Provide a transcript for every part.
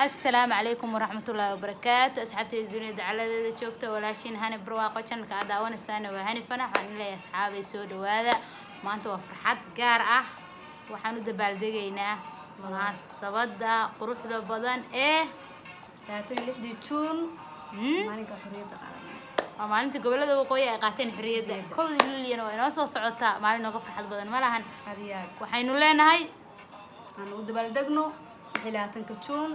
Asalaamu calaykum waraxmatullaahi wabarakaatu. Asxaabteyda dunida dacaladeeda joogta, walaashiin Hani Barwaaqo, channelka aad daawanaysaana waa Hani Fanax. Waxaan leeyahay, asxaabay, soo dhawaada. Maanta waa farxad gaar ah. Waxaan u dabaaldegaynaa munaasabada quruxda badan ee 26-dii Juun, maalinka xorriyadda qaadanay. Waa maalinta gobolada waqooyi ay qaateen xorriyadda. Xorriyadda. 1-da Luuliyana waa inoo soo socotaa. Maalin nooga farxad badan ma lahan. Aad iyo aad. Waxaynu leenahay aan u dabaaldegno 26-ka Juun.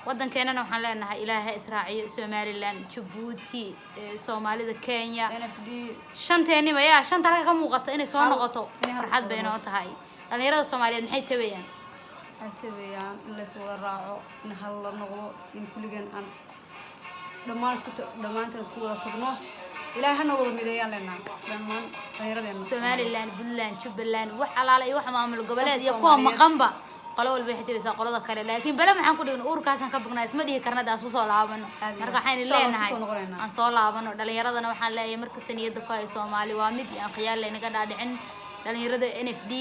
Waddankeenana waxaan leenahay Ilaahay ha israaciyo Somaliland, Jabuuti, soomaalida Kenya, NFD. Shanteeniba yaa shanta halka ka muuqata inay soo noqoto. Inay hal Farxad bay inoo noqoto. tahay. Dhalinyarada Soomaaliyeed maxay tabayaan? Waxay tabayaan in lays wada raaco, in hal la noqdo, in kulligeen aan dhammaan isku dhammaanteen isku wada tagno. Ilaahay hana wada mideeyaan leenaha dhammaan dhallinyaradeenna. Somaliland, Puntland, Jubbaland, wax alaala iyo wax maamul goboleed iyo Shanta kuwa Soomaaliyeed. maqanba, qolo walba waxay tabaysaa qolada kale. Laakiin bale maxaan ku dhigna? Uurkaasaan ka bognaa, isma dhihi karna da isku soo laabano. Aad iyo Marka aad. waxaynu Insha Allah isku leenahay soo noqonaynaa. aan soo laabano. Dhalinyaradana waxaan leeyahay, markasta niyadda ku hay Soomaali waa mid iyo aan khiyaal laynaga dhaadhicin. Dhalinyarada NFD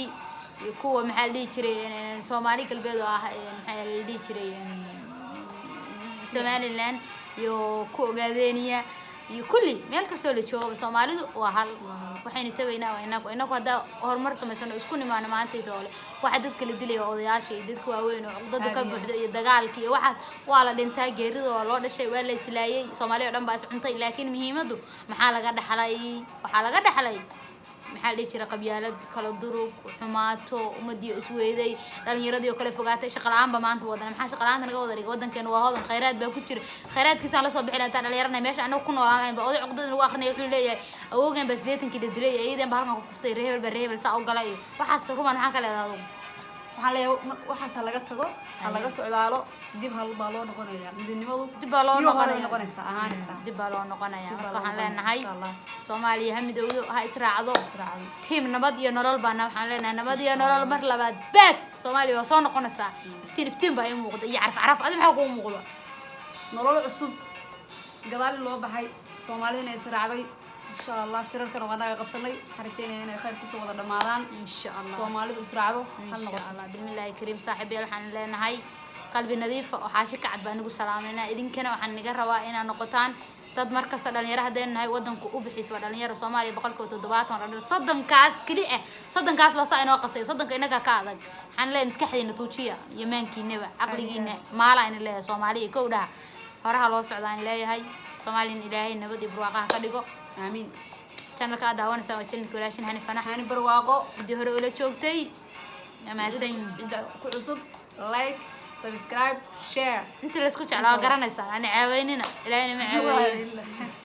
iyo kuwa, maxaa la dhihi jiray, Soomaali Galbeed oo ah, maxaa la dhihi jiray, Somaliland iyo ku Ogaadeniya iyo kulli meel kastoo la joogo, Soomaalidu waa hal. Waa hal. Waxaynu tabaynaa waa inagu haddaa horumar samaysano, isku nimaano. Maantayda ole waxa dadka la dilaya waa odayaasha iyo dadka waaweyn oo cuqdadu ka Aad iyo aad. buuxdo iyo dagaalka iyo waxaas. Waa la dhintaa, geerida waa loo dhashay, waa la islaayay, Soomaaliya oo dhan baa is cuntay. Laakiin muhiimadu maxaa laga dhaxlay? Waxaa laga dhaxlay, maxaa la dhihi jiray, qabyaalad, kala durug, xumaato, ummadii isweyday, dhalinyaradii oo kale fogaatay, shaqa la-aan ba maanta wadana. Maxaa shaqa la-aanta naga wada dhigay? Wadankeena waa hodan, khayraad baa ku jira. Khayraadkiisaan lasoo bixi lahaa dhalinyarana meesha anagu ku noolaan lahayn ba oday cuqdada nagu akrinaya. Wuxuu leeyahay awoogan baa 80-kii la dilay, ayadeen baa halkan ku kuftay, reer hebel baa reer hebel saa u galay iyo waxaas. Ruman, maxaa ka leedahay adugu? Waxaan leeyahay, waxaas ha laga tago, ha laga socdaalo. Dib hal baa loo noqonayaa midnimadu. Dib baa loo tii hore noqonaya. Noqonaysaa, ahaanaysaa. Dib baa loo noqonaya. Dib baa Marka loo waxaan noqonaya, leenahay insha Allah. Soomaaliya ha midowdo, ha israacdo. Israacdo. Tiim Nabad iyo Nolol baana waxaan leenahay, Nabad iyo Nolol mar labaad back. Soomaaliya waa soo noqonaysaa. Iftiin iftiin baa ii muuqda iyo caraf caraf. Adi maxaa kuu muuqda? Nolol cusub, gadaal in loo baxay, Soomaalidina israacday, insha Allah. Shirarkana waa naga qabsanay. Waxaan rajeynaya inay khayr kusoo wada dhammaadaan. Insha Allah. Soomaalidu israacdo, hal Insha noqoto. Allah, bismillaahi kariim. Saaxiibayaal, waxaan leenahay qalbi nadiifa oo xaashi kacad baa nagu salaameynaa. Idinkana waxaan naga rabaa inaad noqotaan dad markasta dhalinyaro. Haddaynu nahay, wadanku u bixiis waa dhalinyaro. Soomaaliya 70% waa dhalinyaro. 30-kaas keli ah, 30-kaas baa saa inoo qasay. 30-ka inaga ka adag. Waxaan leeyahay, maskaxdiina tuujiya iyo maankiinaba, caqligiina maala ina leeyahay. Soomaaliya kow dhaha, horaha loo socdaan leeyahay. Soomaaliyana Ilaahay nabad iyo barwaaqaha ka dhigo. Aamiin. Channelka aad daawanaysaa waa channelka walaashin Hani Fanax. Hani Barwaaqo. Ciddii hore ula joogtay waa mahadsan yihiin. Cidda ku cusub, like, subscribe, share. Intii laysku jeclaa waa garanaysaan. Ani ceebeynina, Ilaahayna ma ceebeeyo.